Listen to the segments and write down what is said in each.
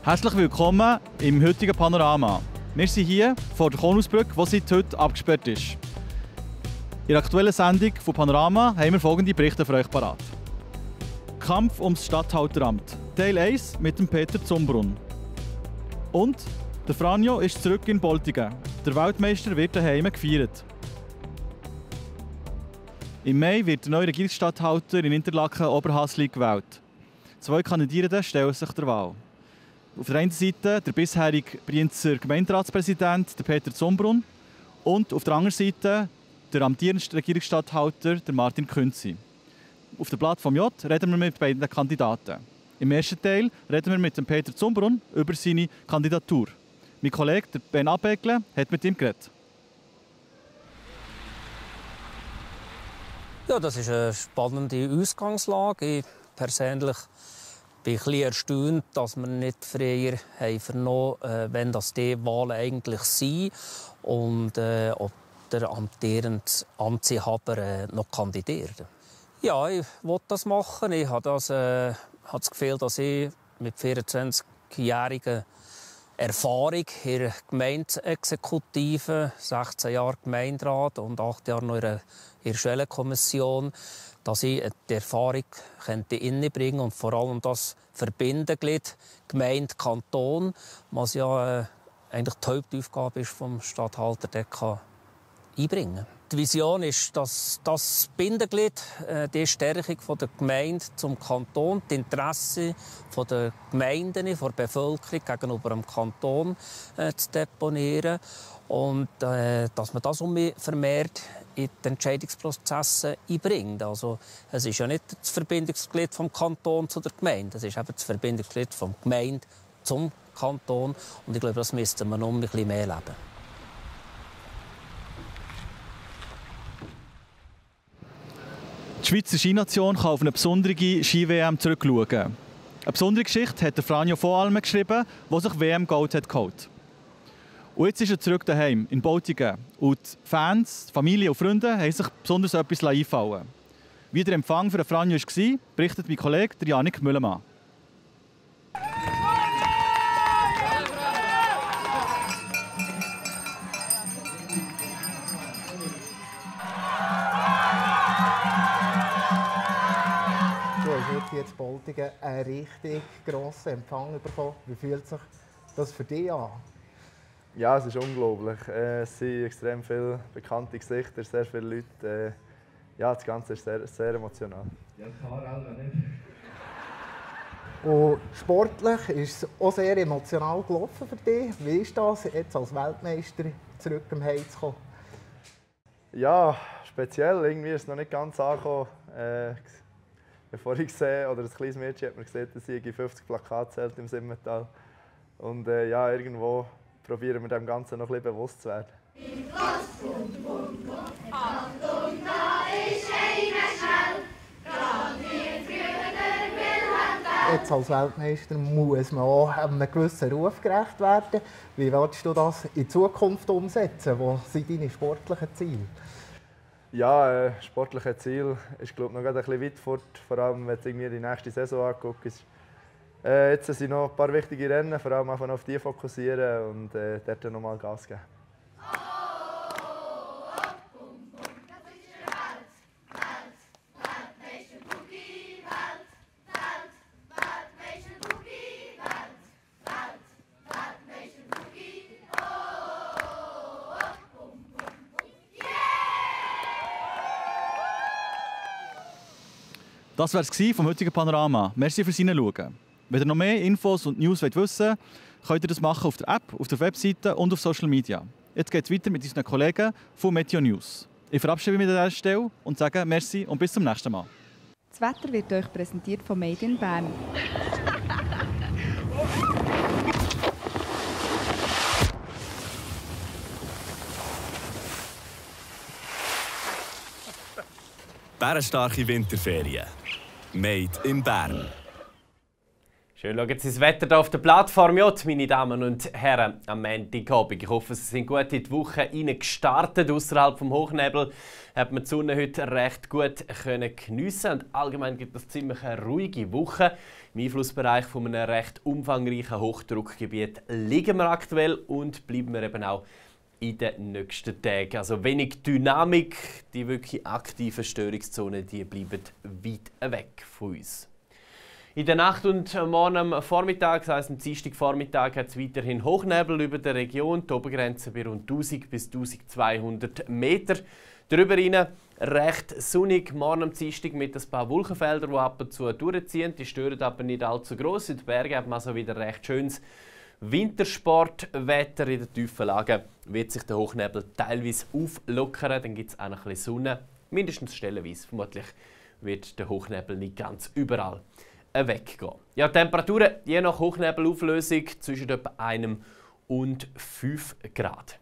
Herzlich willkommen im heutigen Panorama. Wir sind hier vor der Konusbrücke, die seit heute abgesperrt ist. In der aktuellen Sendung von Panorama haben wir folgende Berichte für euch parat. Kampf ums Statthalteramt. Teil 1 mit dem Peter Zumbrunn. Und der Franjo ist zurück in Boltingen. Der Weltmeister wird daheim gefeiert. Im Mai wird der neue Regierungsstatthalter in Interlaken Oberhasli gewählt. 2 Kandidierende stellen sich der Wahl. Auf der einen Seite der bisherige Brienzer Gemeinderatspräsident der Peter Zumbrunn und auf der anderen Seite der amtierende Regierungsstatthalter der Martin Künzi. Auf der Plattform J reden wir mit beiden Kandidaten. Im ersten Teil reden wir mit dem Peter Zumbrunn über seine Kandidatur. Mein Kollege der Ben Abegle hat mit ihm geredet. Ja, das ist eine spannende Ausgangslage. Ich persönlich bin ein bisschen erstaunt, dass wir nicht früher vernommen haben, wenn das die Wahlen eigentlich sind und ob der amtierende Amtsinhaber noch kandidiert. Ja, ich will das machen. Ich habe das Gefühl, dass ich mit 24-jähriger Erfahrung in der Gemeindeexekutive, 16 Jahre Gemeinderat und 8 Jahre noch in der Schwellenkommission, dass ich die Erfahrung innebringen und vor allem das Verbindeglied Gemeinde-Kanton, was ja eigentlich die Hauptaufgabe ist vom Statthalter, der kann einbringen. Die Vision ist, dass das Bindeglied, die Stärkung der Gemeinde zum Kanton, die Interessen der Gemeinden, der Bevölkerung gegenüber dem Kanton zu deponieren und dass man das vermehrt in die Entscheidungsprozesse einbringt. Also, es ist ja nicht das Verbindungsglied vom Kanton zu der Gemeinde, es ist eben das Verbindungsglied vom Gemeinde zum Kanton und ich glaube, das müssten wir noch ein bisschen mehr leben. Die Schweizer Skination kann auf eine besondere Ski-WM zurückschauen. Eine besondere Geschichte hat der Franjo von Almen geschrieben, der sich WM-Gold geholt hat. Und jetzt ist er zurück daheim in Boltingen. Und die Fans, Familie und Freunde haben sich besonders etwas einfallen. Wie der Empfang für den Franjo war, berichtet mein Kollege Janik Müllemann. Jetzt Boltingen einen richtig grossen Empfang bekommen. Wie fühlt sich das für dich an? Ja, es ist unglaublich. Es sind extrem viele bekannte Gesichter, sehr viele Leute. Ja, das Ganze ist sehr, sehr emotional. Ja, und sportlich ist es auch sehr emotional gelaufen für dich. Wie ist das, jetzt als Weltmeister zurück im Heim zu kommen? Ja, speziell. Irgendwie ist es noch nicht ganz angekommen. Bevor ich gesehen, oder ein kleines Mädchen hat mir gesehen, dass ich 50 Plakate zählt im Simmental. Und ja, irgendwo probieren wir dem Ganzen noch ein bisschen bewusst zu werden. Achtung, da ist einer schnell, gerade wie früher der Wilhelm Tell. Jetzt als Weltmeister muss man auch einem gewissen Ruf gerecht werden. Wie willst du das in Zukunft umsetzen? Was sind deine sportlichen Ziele? Ja, sportliche Ziel ist glaube ich, noch ein bisschen weit fort, vor allem wenn du die nächste Saison anguckst. Jetzt sind noch ein paar wichtige Rennen, vor allem auf die fokussieren und dort noch mal Gas geben. Das war es vom heutigen Panorama. Merci fürs Hineinschauen. Wenn ihr noch mehr Infos und News wissen wollt, könnt ihr das machen auf der App, auf der Webseite und auf Social Media. Jetzt geht es weiter mit unseren Kollegen von Meteo News. Ich verabschiede mich an dieser Stelle und sage merci und bis zum nächsten Mal. Das Wetter wird euch präsentiert von Made in Bern. Bärenstarke Winterferien. Made in Bern. Schön schauen Sie das Wetter hier auf der Plattform J, meine Damen und Herren, am Montagabend. Ich hoffe, Sie sind gut in die Woche gestartet. Außerhalb vom Hochnebel hat man die Sonne heute recht gut geniessen. Und allgemein gibt es ziemlich eine ruhige Woche. Im Einflussbereich von einem recht umfangreichen Hochdruckgebiet liegen wir aktuell und bleiben wir eben auch in den nächsten Tagen. Also wenig Dynamik, die wirklich aktiven Störungszonen, die bleiben weit weg von uns. In der Nacht und morgen am Vormittag, das heisst am Dienstagvormittag, hat es weiterhin Hochnebel über der Region, die Obergrenze bei rund 1000 bis 1200 Meter. Darüber hinaus recht sonnig, morgen am Dienstag mit ein paar Wolkenfeldern, die ab und zu durchziehen. Die stören aber nicht allzu gross. In den Bergen hat man also wieder recht schönes Wintersportwetter. In den tiefen Lagen wird sich der Hochnebel teilweise auflockern, dann gibt es auch noch ein bisschen Sonne, mindestens stellenweise. Vermutlich wird der Hochnebel nicht ganz überall weggehen. Ja, Temperaturen je nach Hochnebelauflösung zwischen etwa 1 und 5 Grad.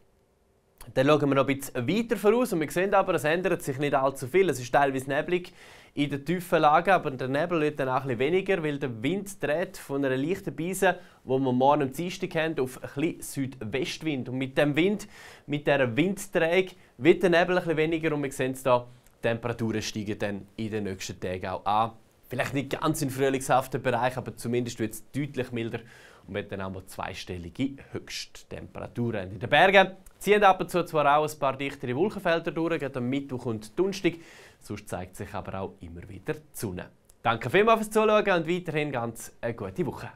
Dann schauen wir noch ein bisschen weiter voraus und wir sehen aber, es ändert sich nicht allzu viel. Es ist teilweise neblig in den tiefen Lagen, aber der Nebel wird dann auch ein bisschen weniger, weil der Wind dreht von einer leichten Brise, die wir morgen am Dienstag haben, auf ein bisschen Südwestwind. Und mit dem Wind, mit dieser Windträge, wird der Nebel ein bisschen weniger und wir sehen es hier, die Temperaturen steigen dann in den nächsten Tagen auch an. Vielleicht nicht ganz im frühlingshaften Bereich, aber zumindest wird es deutlich milder und wird dann auch mal zweistellige Höchsttemperaturen. In den Bergen ziehen ab und zu zwar auch ein paar dichtere Wolkenfelder durch, gerade am Mittwoch und Donnerstag. Sonst zeigt sich aber auch immer wieder die Sonne. Danke vielmals fürs Zuschauen und weiterhin ganz eine gute Woche.